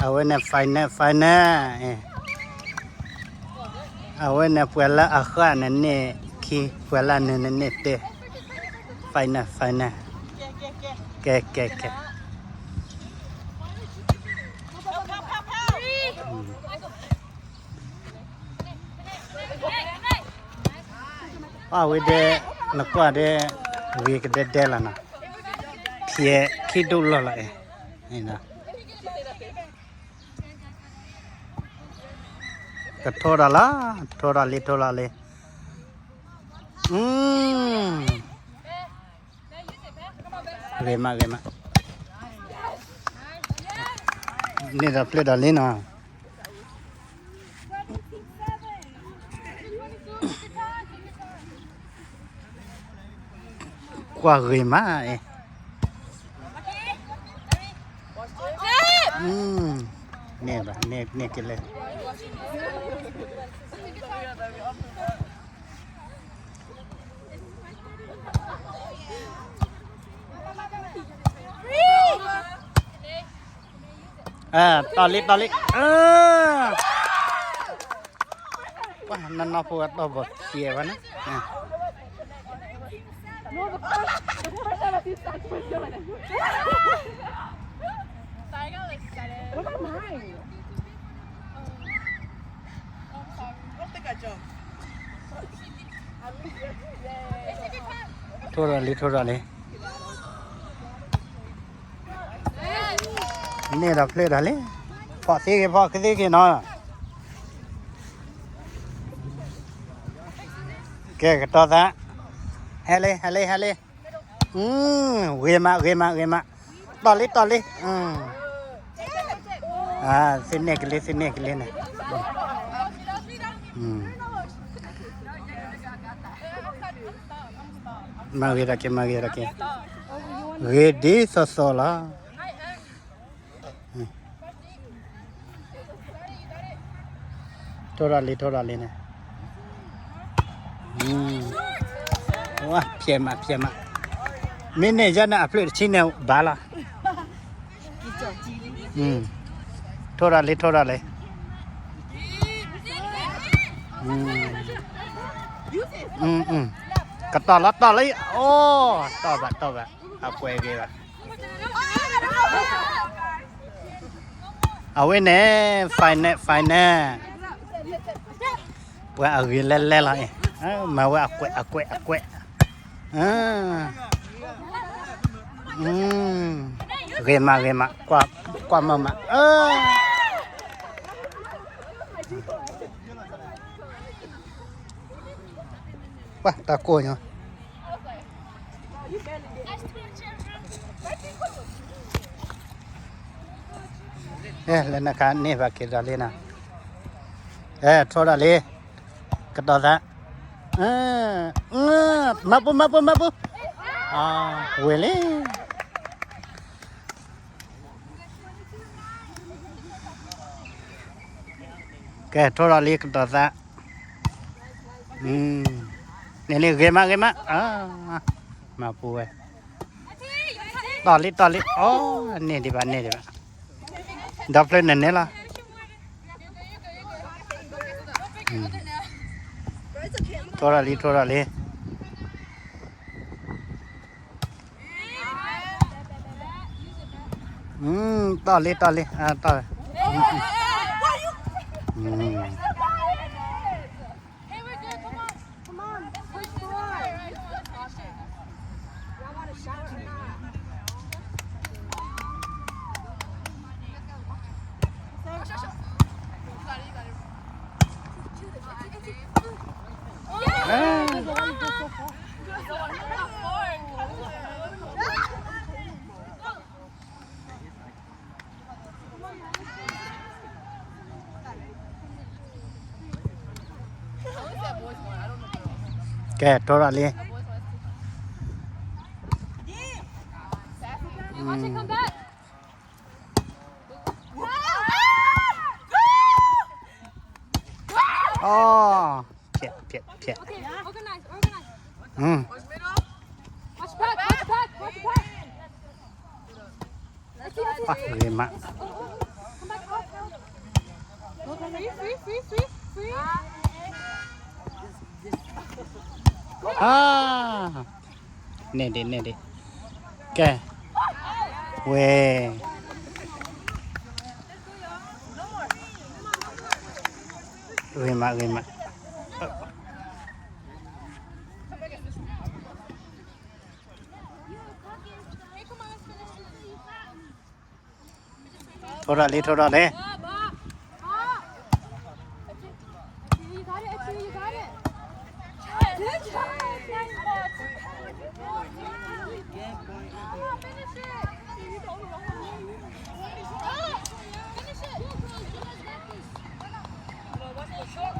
အဝဲန့ၣ် final final အဝဲန့ၣ် ပှၤလၢအဃၣ်န့ၣ်န့ၢ်ခံ, ပှၤလၢအနၢၤန့ၣ်န့ၢ်တၢ, final final. ကဲကဲကဲ အဝဲဒဲ နကွၢ်ဒဲ ဂ့ၤကဒဲဒဲလီၤနီၤ, ဖျဲးခံဒိၣ်လီၢ်လီၤအဲၣ်, ကထိဒီးလီၤ, ထိဒီးလံ ထိဒီးလံ, ဂ့ၤမး ဂ့ၤမး, န့ၢ်ဒီးဖျၢၣ်ဒီးလံနီၤ. ကွၢ်ဂ့ၤမးအံၤ, န့ၢ်ဘၣ် န့ၢ်က့ၤလဲၣ်. တီၢ်လံ တီၢ်လံ, ပှၤနီၢ်နီၢ်ဖိအတီၢ်ဘီၣ်ခံဝဲန့ၣ်, ထိဒီးလံ ထိဒီးလံ, န့ၢ်ဒီးဖျၢၣ်ဒီးလံ, ဖီၣ်သ့ဂ့ၤ ဖီၣ်သ့ဂ့ၤနီၤ. ကဲ ကတီၤသး, ဟဲလံ ဟဲလံ ဟဲလံ, ဂ့ၤမး ဂ့ၤမး ဂ့ၤမး, တီၢ်လံ တီၢ်လံ, သုန့ၢ်ကလံ သုန့ၢ်ကလံန့ၣ်, မၤဂ့ၤတၢ်က့ၤ မၤဂ့ၤတၢ်က့ၤ, ဂ့ၤဒ်သိးသိးလီၤ. ထိဒီးလံ ထိဒီးလံန့ၣ်, ဖျဲးမး ဖျဲးမး, မ့ၢ်န့ၢ်ယဲန့ၣ် အဖျၢၣ်တဆံန့ၣ်ဘၣ်လီၤ. ထိဒီးလံ ထိဒီးလံ, ကတီၢ်လီၤ တီၢ်လီၤ, အိၣ် တီၢ်ဘၣ် တီၢ်ဘၣ်, အကွဲးဂ့ၤဘၣ်. အဝဲန့ၣ် final final, ပှၤအဂ့ၤလဲၣ်လဲၣ်လီၤအံၤ, မၤဝဲအကွဲး အကွဲး အကွဲး, ဂ့ၤမး ဂ့ၤမး, ကွၢ်မးမး, ပှၤတၢ်ကိၢ်ညီ လၢနခါန့ၢ်ဘၣ်က့ၤဒီးလံနီၤ, ထိဒီးလံ, ကတီၤသး, မၤပူၤ မၤပူၤ မၤပူၤ, ဝံၤလံ. ကဲ ထိဒီးလံ ကတီၤသး, န့ၣ်လံ ဂ့ၤမး ဂ့ၤမး, မၤပူၤဝဲ, တီၢ်လံ တီၢ်လံ, န့ၢ်ဒံးဘၣ် န့ၢ်ဒံးဘၣ်, ဒီဖျၢၣ်န့ၣ်န့ၣ်လီၤ, ထိဒီးလံ ထိဒီးလံ. တီၢ်လံ တီၢ်လံ, တီၢ်, Okay, ကဲ ထိဒီးလံ. Watch it come back. အိ, ဖျဲး ဖျဲး ဖျဲး. Okay, organize, organize. Watch back, watch back, watch back. ဂ့ၤမး. Free, free, free, free, free. အါ, န့ၢ်ဒံး န့ၢ်ဒံး, ကဲ, ဝဲ, ဂ့ၤမး ဂ့ၤမး. ထိးထီၣ်လံ ထိးထီၣ်လံ. Finish it! Finish it!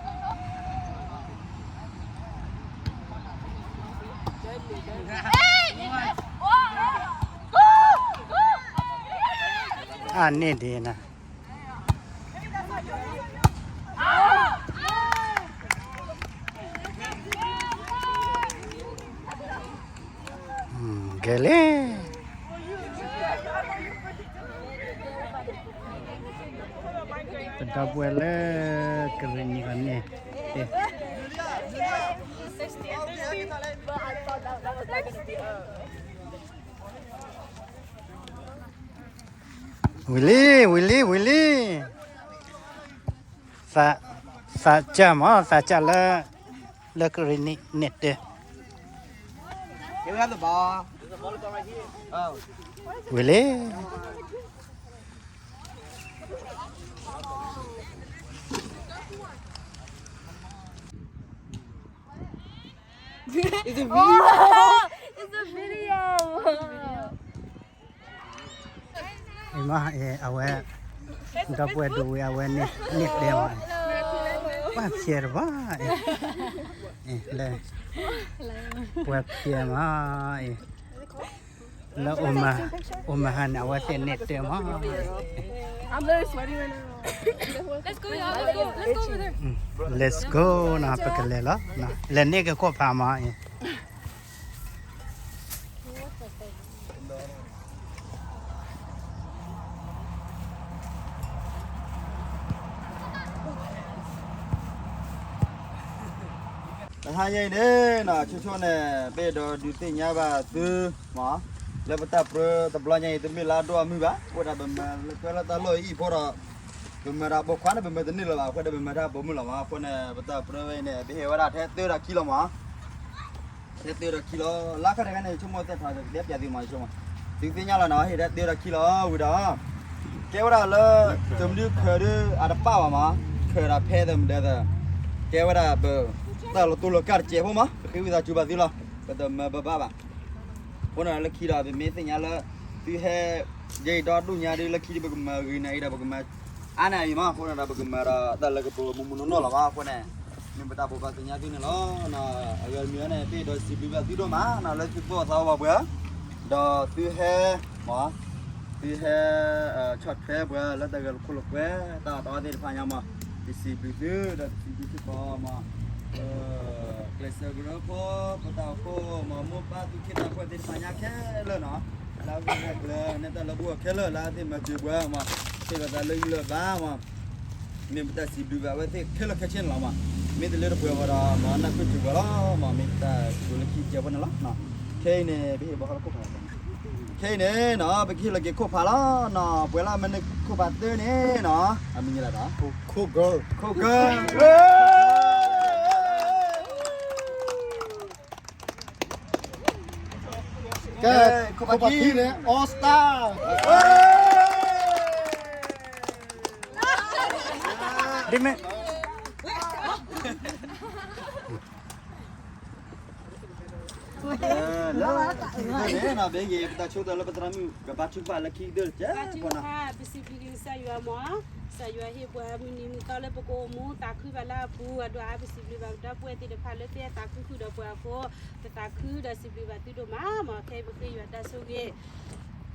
အါန့ၢ်ဒံးနၤ, ဂဲၤလံ. ပဒီပုၢ်ဝဲၢ်လၢကရ့ၣ်နံၣ်အီၤန့ၣ်, ဝံၤလံ ဝံၤလံ ဝံၤလံ. သးစၢ်မး သးစၢ်လၢ လၢကရ့ၣ်နံၣ်န့ၣ်တဲ, ဝံၤလံ. It's a video. It's a video. အံၤမး အဝဲ ဒီပုၢ်ဝဲၢ်ဒိၣ်ဝဲ အဝဲန့ၣ်တဲမး, ပှၤဖျဲးတဘၣ်အံၤ, လၢ ပှၤဖျဲးမးအံၤ, လၢ အိၣ်မဟါန့ၣ် အဝဲသ့ၣ်န့ၣ်တဲမး. Let's go, y'all. Let's go. Let's go over there. Let's go နီၤ ပကလဲၤလီၤ, လဲၤန့ၢ်က့ၤခိၣ်ဖးမးအံၤ. တဟါညါအံၤန့ၣ်နီၤ ဆိဆိန့ၣ် ပအဲၣ်ဒိးဒုးသ့ၣ်ညါဘၣ်သုမး လၢပတၢ်ပြၢတဘျီညါအံၤ တမ့ၢ်လၢအဒိၣ်အမုၢ်ဘၣ်, အိၣ်ဒၣ်ပမၤလၢကၢလၢတၢ်လီၢ်အံၤအံၤဖိဒီး ပမၤတၢ်ပိာ်ခွါန့ၣ် ပမၤတန့ၢ်လၢၤဘၣ်, အဃိဒီးပမၤတၢ်ပိာ်မုၣ်လီၤမး. အဃိန့ၣ် ပတၢ်ပြၢဝဲအံၤန့ၣ် ပဟ့ၣ်ဝဲဒၣ်ထဲသၢဒီးခံလီၤမး. ထဲသၢဒီးခံလီၤ. လၢခါတခါန့ၣ် ဆိကမိၣ်သ့ၣ်ထီၣ်ဒီး ကတဲပျးသုမး ဆိကမိၣ်, သုသ့ၣ်ညါလီၤနီၤ ဟ့ၣ်ထဲသၢဒီးခံလီၤဝံၤဒီး ကဲဝဲဒၣ်လၢ တမနုၤခၢၣ်ဒုးအတပာ်ဘၣ်မး, ခၢၣ်ဒီးဖဲသမုၣ်ဒဲသၢ, ကဲဝဲဒၣ်ပ တၢ်လီၤတိၢ်လီၤကၢ်တစဲးဖိမး, ပဃ့ဝံသးစူၤဘၣ်သုလီၤ, ပတမၤဘၣ်ဘၣ်ဘၣ်. အဃိန့ၣ်လၢခံဒီး ပမ့ၢ်သ့ၣ်ညါလၢ သုဟဲ ယဲအံၤဒီဒူၣ်ညါဒုး လၢခံဒုး ပကမၤဂ့ၤနၤအံၤဒီး ပကမၤအါနၤအံၤမး, အဃိန့ၣ်ဒီး ပကမၤဒီးတၢ်လၢကပၤမုၢ်မုၢ်နီၢ်နီၢ်လီၤမး, အဃိန့ၣ် မ့ၢ်ပတၢ်ဘိးဘၣ်သ့ၣ်ညါသုန့ၣ်လီၤ. အဂၤတမံၤန့ၣ် ပအဲၣ်ဒိးစံးဘျုးဘၣ်သုဒိၣ်မးနီၤ လၢသုသးအိၣ်ဘၣ်ပှၤ ဒီးသုဟဲ မး သုဟဲ ဆီၣ်ထွဲပှၤလၢတၢ်ဂဲၤလိာ်ခိၣ်လိာ်ကွဲ တၢ်အီၣ်တၢ်အီသ့ၣ်တဖၣ်ညါမး, ပစံးဘျုးသု ဒီးပစံးဘျုးသုကိးမး, ကျဲးစၢးကရၢဖိ ပတၢ်အိၣ်ဖှိၣ်မး မိၢ်ပၢ်သူၣ်က့သးပှၢ်သ့ၣ်တဖၣ်ညါခဲလၢာ်နီၤ, လၢအဂ့ၢ်ကျၢၤန့ၣ် တၢ်လၢပှၤခဲလၢာ် လၢအသ့ၣ်မၤစၢၤပှၤမး, ဟ့ၣ်လီၤသးလၢယလၢာ်ဘၣ်မး မ့ၢ်ပတၢ်စံးဘျုးဘၣ်အဝဲသ့ၣ်ခဲလၢာ်ခဲဆ့န့ၣ်လီၤမး, မ့ၢ်တလၢတပှဲၤဃီဒီး မးနၢ်ပၢၢ်စၢၤပှၤလီၤမး, မ့ၢ်ပတၢ်စံးဘျုးလၢခံကဲဖိန့ၣ်လီၤ. ခဲအံၤန့ၣ် ပဟ့ၣ်ဘၣ်ဃီလၢခိၣ်ဖး ခဲအံၤန့ၣ်နီၤ ပကဟ့ၣ်လီၤက့ၤခိၣ်ဖးလီၤနီၤ, ပှၤလၢအမၤန့ၢ်ခိၣ်ဖးသၢန့ၣ်နီၤ, အမံၤလၢတၢ် ခိၣ်ဂၢၢ် ခိၣ်ဂၢၢ် ကဲ ခိၣ်ဖးခံန့ၣ် All Star ဒ်မ့ၢ် လၢ န့ၣ်နီၤ ဘ့ၣ်ဂ့ၤ ပတၢ်ဆိကတၢၢ်လၢပသရၣ်မုၣ် ကဘါထုကဖၣ်လၢခံကတၢၢ်တကဲ ဘါထုကဖၣ် ပစံးဘျုးက့ၤကစၢ်ယွၤမး, ကစၢ်ယွၤဟ့ၣ်ပှၤမုၢ်နံၤမုၢ်သီလၢပကအိၣ်မူသးခုဘၣ်လၢအပူၤ, အဒိၣ်အါ ပစံးဘျုးဘၣ်ပဒီပုၢ်ဝဲၢ်သ့ၣ်တဖၣ်လၢသ့ၣ်အသးခုဃုာ်ဒီးပှၤအဃိ, ပသးခုဒီးစံးဘျုးဘၣ်သုဒိၣ်မးမး, ခဲအံၤပဃ့ယွၤတၢ်ဆိၣ်ဂ့ၤ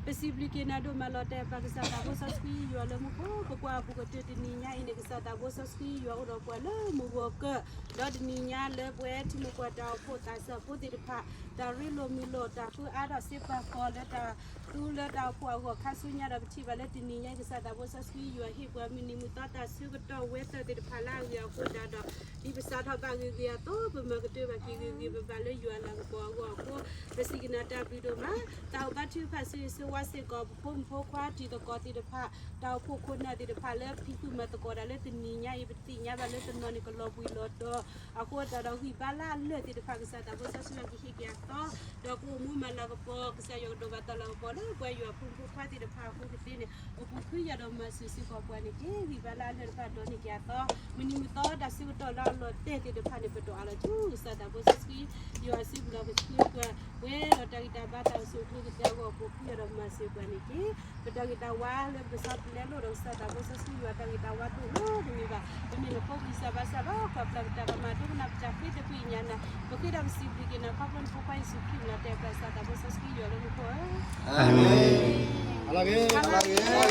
ပစံးဘျုးက့ၤနၤဒိၣ်မးလီၤတဲာ် ပၢ်ကစၢ်သးဘိစီဆှံယွၤလၢမူခိၣ် ပကွၢ်အပူၤကတၢၢ်တနံၤညါအံၤန့ၣ် ကစၢ်သးဘိစီဆှံယွၤအိၣ်ဒီးပှၤလၢမူဂီၤကၢၢ်, ဒီးတနံၤညါလၢပဝဲထံမိၢ်ပှၢ်တၢ်အိၣ်ဖှိၣ်သးစၢ်ဖိသ့ၣ်တဖၣ် တၢ်ရ့လိာ်မုာ်လိာ် တၢ်ဃုအါထီၣ်စ့ပာ်ကီၤလၢတၢ် သူလၢတၢ်အိၣ်ဖှိၣ်အဂီၢ်ခါဆူညါဒီး ပထံၣ်ဘၣ်လၢတနံၤညါအံၤ ကစၢ်သးဖိစီဆှံ ယွၤဟ့ၣ်ပှၤမုၢ်နံၤမုၢ်သီတၢ်ဆၢကတီၢ်ဝဲသၢသ့ၣ်တဖၣ်လၢအဂ့ၤအဃိသတးဒီး ဒ်ပစးထီၣ်ဘၣ်ဂ့ၤဂ့ၤအသိး ပမၤကတၢၢ်ဘၣ်က့ၤဂ့ၤဂ့ၤဘၣ်ဘၣ်လၢယွၤလၤကပီၤအဂီၢ်အဃိ ပစံးကနၣ်တၢ်ဘျုးဒိၣ်မး. တၢ်အိၣ်ဘၣ်ထုကဖၣ်ဆၢဂ့ၤဆၢဝါစ့ၢ်ကီး ပဖိမုၣ်ဖိခွါတံၤသကိးသ့ၣ်တဖၣ် တၢ်အိၣ်ဖှိၣ်ခိၣ်နၢ်သ့ၣ်တဖၣ်လၢဖံးသူၣ်မၤသကိးတၢ်လၢတနံၤညါအံၤ ပသ့ၣ်ညါဘၣ်လၢတနီၤန့ၣ် ကလီၤဘှံးလီၤတီၤ အဃိသတးဒီးဂံၢ်ဘါလၢအလၢၢ်သ့ၣ်တဖၣ် ကစၢ်သးဖိစီဆှံယွၤကဟ့ၣ်က့ၤအသီ ဒီးကအိၣ်မူမၤလၤကပီၤ ကစၢ်ယွၤကဒိးဘၣ်တၢ်လၤကပီၤလၢပှၤယွၤဖိမုၣ်ဖိခွါသ့ၣ်တဖၣ်အဃိကသ့န့ၣ် အိၣ်ဘှံးဃုာ်ယွၤဒီးမၤစၢၤစ့ၢ်ကီးပှၤန့ၣ်တက့ၢ်. ဂံၢ်ဘါလၢအလၢၢ်တဖၣ်ဒိးန့ၢ်က့ၤအသီ မုၢ်နံၤမုၢ်သီတၢ်ဆၢကတီၢ်လၢအလီၤတဲာ်သ့ၣ်တဖၣ်န့ၣ် ပဒိးအးလီၤဆူကစၢ်သးဖိစီဆှံယွၤစုပူၤလီၤ ပစုပှၤ ပှဲၤဒီးတၢ်ဂံၢ်တၢ်ဘါတၢ်အိၣ်ဆူၣ်အိၣ်ချ့ကသ့အဂီၢ် အိၣ်ဘှံးဃုာ်ယွၤဒီးမၤစၢၤပှၤန့ၣ်တက့ၢ်. ပတၢ်ဂ့ၤတၢ်ဝါလၢပကဆီတလဲလိာ်ဒီး ကစၢ်သးဖိစီဆှံယွၤတၢ်ဂ့ၤတၢ်ဝါတအိၣ်နီတမံၤဘၣ်. ပမ့ၢ်နဖိပလံၤစၢ်ဘါစၢ်လီၤ ကွၢ်ဖျါပတၢ်ကမၣ် ဒိကနၣ်ပတၢ်ဃ့တကွံာ်ညါနၤ ပဃ့ဒီးပစံးဘျုးက့ၤနၤ ခီဖျိနဖိခွါယ့ၣ်ၡူးခရံာ်လီၤတဲာ် ကစၢ်သးဖိစီဆှံယွၤလၢမူခိၣ်ဧၢ အၤမ့ၣ်. ဟါလၢအဂ့ၤ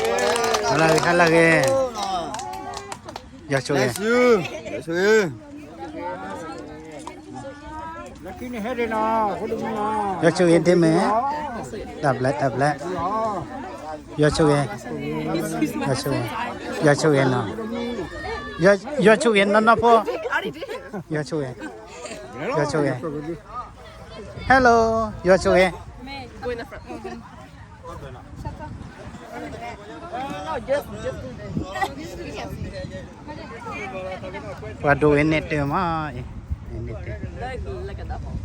ဟါလၢအဂ့ၤ ယွၤဆိၣ်ဂ့ၤ ယွၤဆိၣ်ဂ့ၤဒ့မ့ၢ် တၢ်ဘျဲၣ်တၢ်ဘျဲၣ် ယွၤဆိၣ်ဂ့ၤ ယွၤဆိၣ်ဂ့ၤ ယွၤဆိၣ်ဂ့ၤနီၢ်နီၢ်ဖိ ယွၤဆိၣ်ဂ့ၤ ယွၤဆိၣ်ဂ့ၤ Hello ယွၤဆိၣ်ဂ့ၤ ပှၤဒိၣ်ဝဲန့ၣ်တၢ်မး အံၤ န့ၣ်တၢ် like ကဒါဖီ